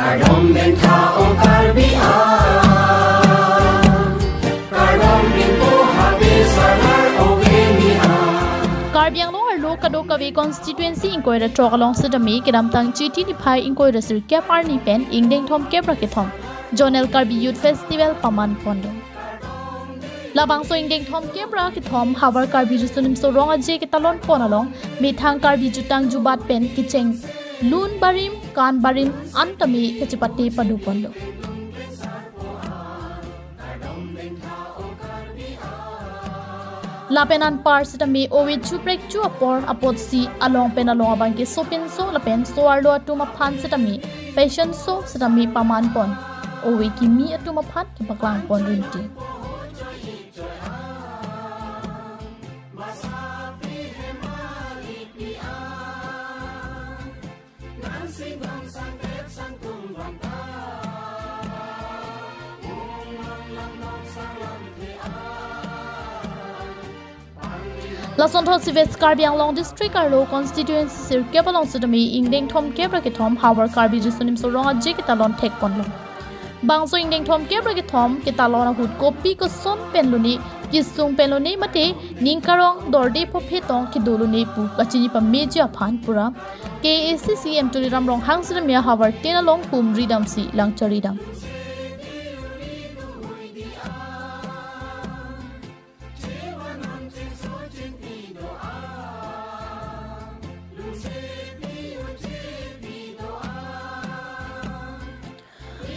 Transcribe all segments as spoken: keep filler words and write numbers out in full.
Kardom den tha ong Karbi a, kardom den po habe salar ove ni a. Karbi Anglong arlo kadokave constituency ingkoi ra throk along sitame kedamtang Chiti niphai ingkoi ra sirkep arni pen ingdeng thomkep ra kethom Zonal Karbi Youth Festival paman ponlo. Labangso ingdeng thomkep ra kethom Havar Karbi Riso Nimso Rong Aje ketalon pon along methang Karbi jutang jubat pen kecheng lun barim kan barim an tame kachepate pado ponlo. Lapen anpar sitame ove chuprek chu apor apotsi along pen along abang ke sopinso lapen so-arlo atum aphan sitame fashion show sitame paman pon, ove kimi atum aphan kepaklang pon rinti. Lasonthotsi West Karbi Anglong District arlo constituency sirkep along sitame ingdeng thomkep ra kethom Havar Karbi Riso Nimso Rong Aje ketalon thek ponlo. Bangso ingdeng thomkep ra kethom ketalon ahut kopi koson pen lone, kesung pen lone mate ning karong dorde phophe tong kedo lone pu kachini pameji aphan pura K A A C C M Tuliram Ronghang sitame ahavar tin along humri damsi langchari dam.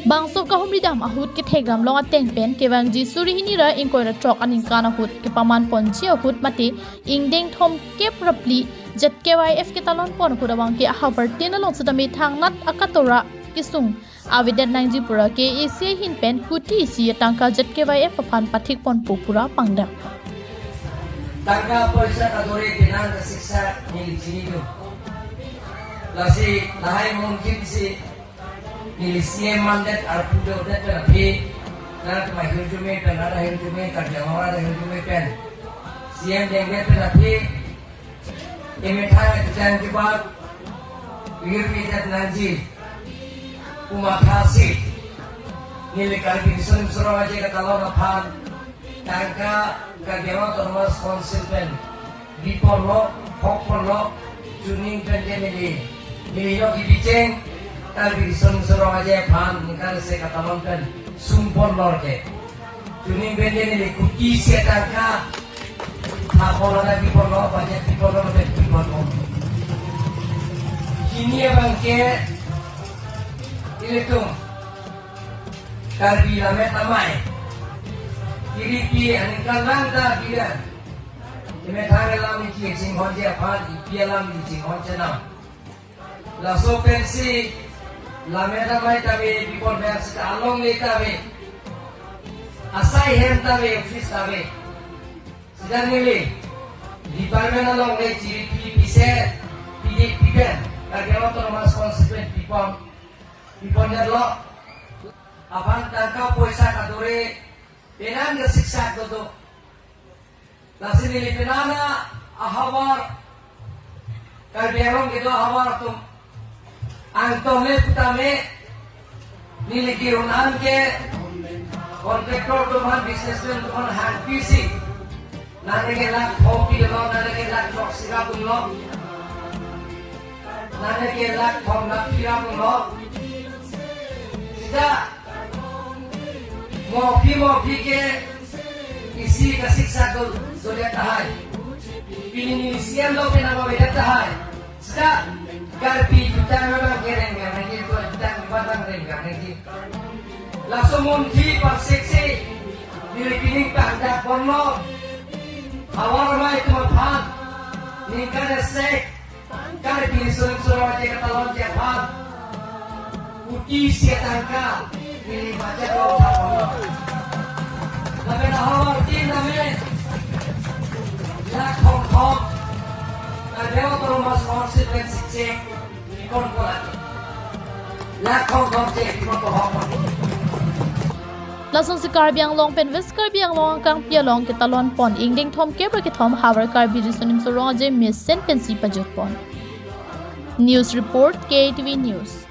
Bangso kahumri dam ahut kethek dam long ateng pen kevangji suri hini ra ingkoi ra throk aningkan ahut kepaman ponji ahut mate ingdeng thomkep ra phli Z K Y F ketalon pon ahut abang ke ahavar tin along sitame thangnat akatora kesung avedet nangji pura K A A C ahin pen kuti isi atangka Z K Y F aphan pathik ponpo pura pangdak. Tangka poisa kadore penang kasiksak neli chini do. Lasi lahai mungkin si neli C M mandet arpu dodet pen aphi, nang kemahir jume pen, nang lahir jume, Karbi Anglong lahir jume pen C M dengdet pen aphi, emethang ejang kebak, wir midat nangji, kumatha si, neli Karbi Riso Nimso Rong Aje ketalon aphan, tangka Karbi Anglong Autonomous Council pen, biponlo, hokponlo, chuning pen je neli, neli nok ibicheng, Karbi Riso Nimso Rong Aje aphan, ningkan se ketalon pen, sungponlo je. Chuning pen je neli kuti isi atangka, hapon ada biponlo, budget biponlo, budget biponlo. Hini abang ke, ilitum, Karbi Lammet Amei. Kiripi aningkan lang ta bidan. Emethang alam isi chinghon je aphan, ipi alam isi chinghon chenam. Laso pensi, Lammet Amei tame, bipon ber sita alongle tame. Asai hem tame, office tame. Sita neli, department alongle chiri pi pise, pidi pipen, Karbi Anglong Autonomous Council pen pipon, pipondetlo. Aphan tangka poisa kadore, penang kasiksak dodo. Lasi neli penang ahavar, Karbi Anglong kedo ahavar atum, angtongle putame, neli kirun an ke, contractor atum aphan, businessman atum aphan hangpi si, nang ke lakh thom pilo, nang ke lakh throksi ra pilo, nang ke lakh thom ra phli ra pilo. Sita, mophi mophi ke isi kasiksak do, dodet tahai. Pini neli C M lo penang avedet tahai. Sita, Karbi jutang abang ke renggang nangji, jutang abang renggang nangji. Laso munthi parsiksi, neli pining pangdak ponlo. Havar amei atum aphan, ningkan isi, Karbi Riso Nimso Rong Aje ketalon je aphan, kuti isi atangka, neli budget lo thapon. Lapen ahavar tin tame, lakh thom thom, Karbi Anglong Autonomous Council pen si cheque, bipon ko lake. Lakh thom thom cheque, bipon ko hok. Lasonsi Karbi Anglong pen West Karbi Anglong angkangpi along ketalon pon ingdeng thomkep ra kethom Havar Karbi Riso Nimso Rong Aje mesen pensi pajut pon. News report, K A T V News.